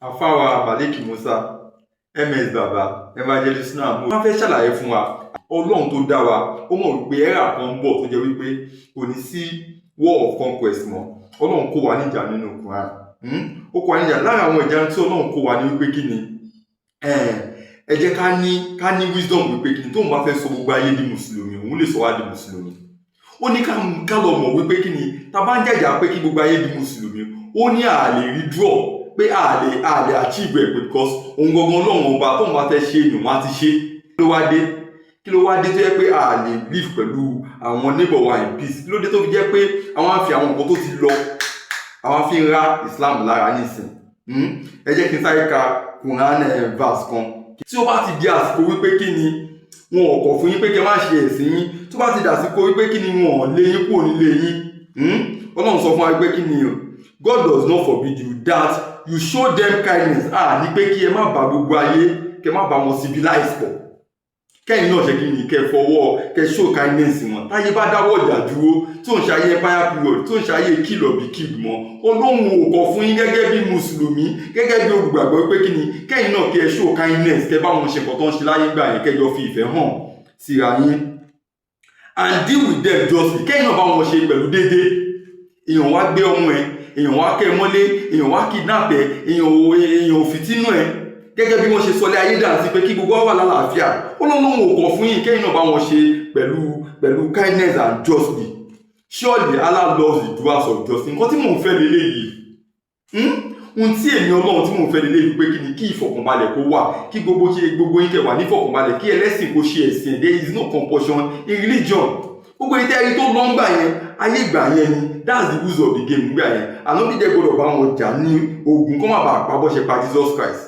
Àfáà wa Malik Musa, MS Baba Evangelist náà, mo fẹ́ ṣàlàyé fún wa. Ọlọ́run tó dá wa, ó mọ̀ wípé era kan ń bọ̀ tó jẹ́ wípé kò ní sí war of conquest mọ́. Ọlọ́run kó wa níjà nínú Quran. Ó kó wa níjà. Lára àwọn ìjà tí Ọlọ́run kó wa ní wípé kí ni, ẹ jẹ́ ká ní wisdom wípé kí ni, tóun bá fẹ́ sọ gbogbo ayé di mùsùlùmí, òun lè sọ wá di mùsùlùmí. Ó ní ká lọ mọ̀ wípé kí ni, tá bá ń jàjà pé kí gbogbo ayé di mùsùlùmí, ó ní àlè rí draw pé àlè achieve ẹ̀ pé because òun gangan Ọlọ́run ọba, tóun bá fẹ́ ṣe èèyàn, wọn á ti ṣe. Kí ló wá dé tó yẹ pé a lè live pẹ̀lú àwọn neighbor wa in peace? Kí ló dé tó fi jẹ́ pé àwọn á fi àwọn nǹkan tó ti lọ, àwọn á fi ń ra Islam lára nísìn? Ẹ jẹ́ kí n sáré ka Quran verse kan. Tí ó bá ti di àsìkò wípé kí ni, wọn ò kọ̀ fún yín pé kí ẹ má ṣe ẹ̀sìn yín, tó bá ti dàsìkò wípé kí ni, wọn ò lé yín kúrò nílé yín, Ọlọ́run sọ fún wa wípé kí ni o, God does not forbid you that you show them kindness. Ah, ní pé kí ẹ má bá gbogbo ayé, kí ẹ má bá wọn civilize pọ̀, kẹ́yìn náà ṣe kí ni, kẹ́ fọwọ́ kẹ́ show kindness wọn. Táyé bá dáwọ́ ìjà dúró, tó ń ṣe ayé empire period, tó ń ṣe ayé kill or be killed mọ́, Ọlọ́run ò kọ̀ fún yín gẹ́gẹ́ bí mùsùlùmí, gẹ́gẹ́ bí olùgbàgbọ́ pé kí ni, kẹ́yìn náà kẹ́ show kindness, kẹ́ bá wọn ṣe nǹkan tó ń ṣe láyé gbà yẹn, kẹ́ jọ fi ìfẹ́ hàn síra yín, and deal with them justly, kẹ́yìn náà bá wọn ṣe pẹ̀lú déédéé. Èèyàn wá gbé ọmọ ẹ, èèyàn wá kẹ́ ẹ mọ́lé, èèyàn wá kidnap ẹ, èèyàn ò fìtínú ẹ, gẹ́gẹ́ bí wọ́n ṣe sọlé ayé dà sí pé kí gbogbo wa wà lálàáfíà. Ó lọ́nà òun ò kọ̀ fún yín kẹ́yìn náà bá wọn ṣe pẹ̀lú kindness and justly. Surely Allah loves the doers of justice. Nǹkan tí mò ń fẹ́ lélẹ́yìí, ohun tí èmi Ọlọ́run tí mò ń fẹ́ lélẹ́yìí pé kí ni, kí ìfọ̀kànbalẹ̀ kó wà, kí gbogbo ṣe gbogbo yín kẹ́ wà ní ìfọ̀kànbalẹ̀, kí ẹlẹ́sìn kó ṣe ẹ̀sìn. There is no compulsion in religion. Gbogbo ìtẹ́rí tó lọ́ ń gbà yẹn, ayé ìgbà yẹn ni. That's the rules of the game gbà yẹn. Ànábì dẹ̀ gbọ́dọ̀ bá wọn jà ní ogun kó má bàa pa bó ṣe pa Jesus Christ.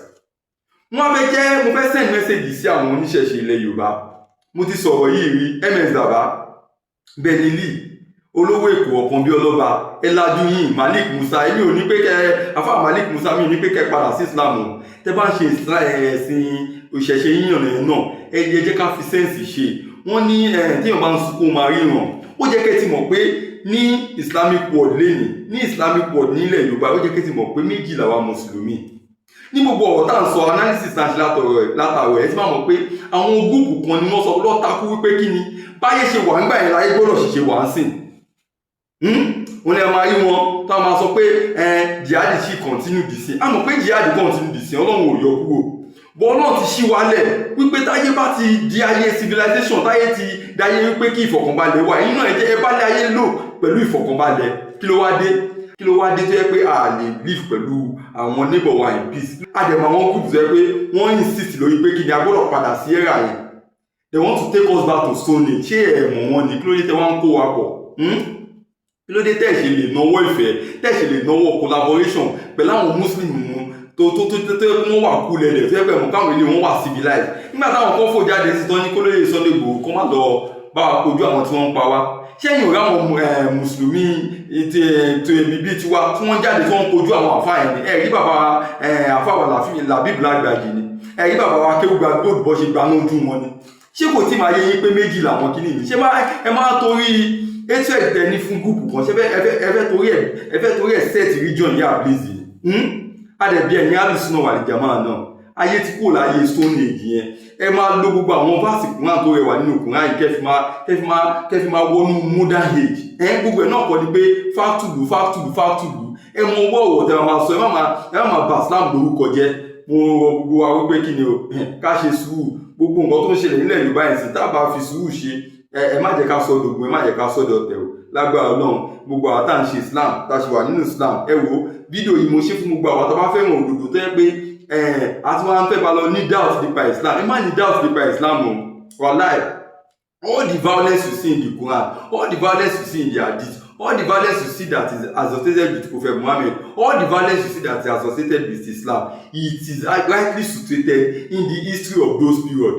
Wọ́n fẹ́ jẹ́ mo fẹ́ send message sí àwọn oníṣẹ̀ṣe ilẹ̀ Yorùbá. Mo ti sọ̀rọ̀ yìí rí. MS Baba, Benny Lee, olówó Èkó, ọ̀kan bí ọlọ́ba, ẹ̀làjú yìí, Malik Musa, èmi ò ní pé kẹ afa Malik Musa, mi ò ní pé kẹ padà sí Islam o. Tẹ bá ń ṣe ẹ̀sìn ìṣẹ̀ṣe yíyàn yẹn náà, ẹ jẹ́ ká fi sense ṣe. Wọ́n ní téèyàn bá ń sunkún máa ríran. Ó jẹ́ kẹ́ ti mọ̀ pé ní Islamic world lẹ́nìí, ní Islamic world nílẹ̀ Yorùbá, ó jẹ́ kẹ́ ti mọ̀ pé méjì làwa mùsùlùmí. Ní gbogbo ọ̀rọ̀ tá à ń sọ, analysis náà ṣe látàrọ̀, ẹ̀ ti máa mọ̀ pé àwọn group kan ni wọ́n sọ lọ́takú wípé kí ni, báyé ṣe wà ńgbà yẹn láyé gbọ́dọ̀ ṣiṣẹ́ wà ń sìn. Wọ́n ní a máa rí wọn tá a máa sọ pé jihad ṣì continue dì sí. A mọ̀ pé jihad continue dì sí, Ọlọ́run ò yọ kúrò bọ́. Ọlọ́run ti ṣí wálẹ̀ wípé táyé bá ti di ayé civilization, táyé ti dáyé wípé kí ìfọ̀kànbalẹ̀ wà, ẹ̀yin náà ẹ jẹ́ ẹ bá lé ayé lò pẹ̀lú ìfọ̀kànbalẹ̀. Kí ló wá dé tó yẹ pé a lè live pẹ̀lú àwọn neighbor wa in peace? A dẹ̀ mọ̀ àwọn group tó yẹ pé wọ́n insist lórí pé kí ni, a gbọ́dọ̀ padà sí era yẹn. They want to take us back to Stone Age. Ṣé ẹ̀ mọ̀ wọn ni? Kí ló dé tẹ́ wọ́n ń kó wa pọ̀? Kí ló dé tẹ́ ṣe lè náwó ìfẹ́, tẹ́ ṣe lè náwó collaboration pẹ̀lú àwọn Muslim tó wọ́n wà kú lẹ̀lẹ̀, tó yẹ pé mọ̀ káwọn ilé wọn wà civilized? Nígbà táwọn kan fò jáde sí tán ní kólóyè Sunday Igboho kó má lọ bá wa kojú àwọn tí wọ́n ń pa wá, ṣẹ́yìn ò ráwọn mùsùlùmí ètò èmi bíi tiwa tí wọ́n jáde, tí wọ́n ń kojú àwọn àfáà yẹn ni? Ẹ̀rí bàbá àfáà wà Làbíb Lágbàjì ni, ẹ̀rí bàbá wa Kéwúgba Gold bọ́ ṣe gba lójú wọn ni. Ṣé kò tí máa yé yín pé méjì làwọn kìíní ni? Ṣé ẹ máa torí ètò ẹ̀tẹ̀ ní fún group kan, ṣé ẹ fẹ́ torí ẹ̀ set region yìí ablaze ni? Adẹ̀bí ẹ̀yìn alùsùnà wal jamaa náà, ayé tí kò láyé Stone Age yẹn. Ẹ máa lo gbogbo àwọn verse Kùrán tó rẹwà nínú Kùrán yìí, kẹfì máa wọnú modern age. Ẹ gbogbo ẹ náà kọ́ ni pé fàtùlù fàtùlù fàtùlù. Ẹ mọ owó ọ̀wọ̀ tẹ máa sọ. Ẹ má máa bà Islam lórúkọ jẹ́. Mo rọ gbogbo wa wípé kí ni o, ká ṣe sùúrù. Gbogbo nǹkan tó ń ṣẹlẹ̀ nílẹ̀ Yorùbá yẹn sí, tá a bá fi sùúrù ṣe, ẹ má jẹ́ ká sọ dògùn, ẹ má jẹ́ ká sọ dọ̀tẹ̀ o. Lágbára Ọlọ́run, gbogbo àwọn tá à ń ṣe Islam, tá a ṣe wà nínú Islam, ẹ wo fídíò yìí, mo ṣe fún gbogbo àwọn tó bá fẹ́ràn òdodo, tó yẹ pé àti wọn fẹ́ bá lọ ní doubt nípa Islam. Ẹ má ní doubt nípa Islam o. Wàláì, all the violence you see in the Quran, all the violence you see in the Hadith, all the violence you see that is associated with Prophet Muhammad, all the violence you see that is associated with Islam, it is rightly situated in the history of those period.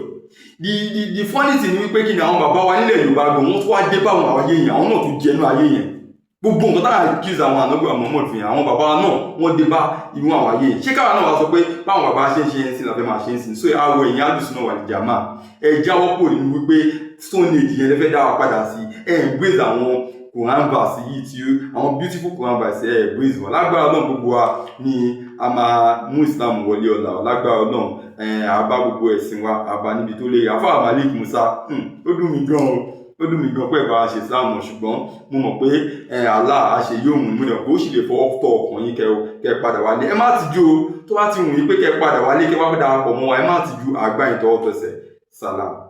The funny thing ni wípé kí ni, àwọn bàbá wa nílẹ̀ Yorùbá gan, wọ́n tún wá dé báwọn ayé yẹn, àwọn náà tún jẹnu ayé yẹn. Gbogbo nǹkan táwọn accuse àwọn ànágbé Muhammad fi hàn, àwọn bàbá wa náà, wọ́n dé bá irú àwọn ayé yẹn. Ṣé káwa náà wá sọ pé báwọn bàbá ṣe ń ṣe yẹn sí la fẹ́ máa ṣe ń sìn? So àwọ̀ ẹ̀yìn alùsùn náà wal jamaa, ẹ jáwọ́ pò nínú wípé Stone Age yẹn lè fẹ́ dá wa padà sí. Ẹ embrace àwọn Quran verse yìí, tí àwọn beautiful Quran verse, ẹ embrace wọn. Lágbára náà, gbogbo wa ní A máa mú Islam wọlé ọ̀la lágbára Ọlọ́run. Àbá gbogbo ẹ̀sìn wa àbá níbi tó lè. Àfáà Malik Musa, ó dùn mí gan o, ó dùn mí gan pé ẹ bá wa ṣe Islam, ṣùgbọ́n mo mọ̀ pé Allah àṣẹ yóò mú mi náà kó sì lè fọwọ́ tọ́ ọkàn yín kẹ́ padà wálé. Ẹ má tijú o. Tó bá ti wù yín pé kẹ́ padà wálé, kẹ́ wá darapọ̀ mọ́ wa, ẹ má tijú. Àgbà yín tọwọ́ tẹsẹ̀. Salam.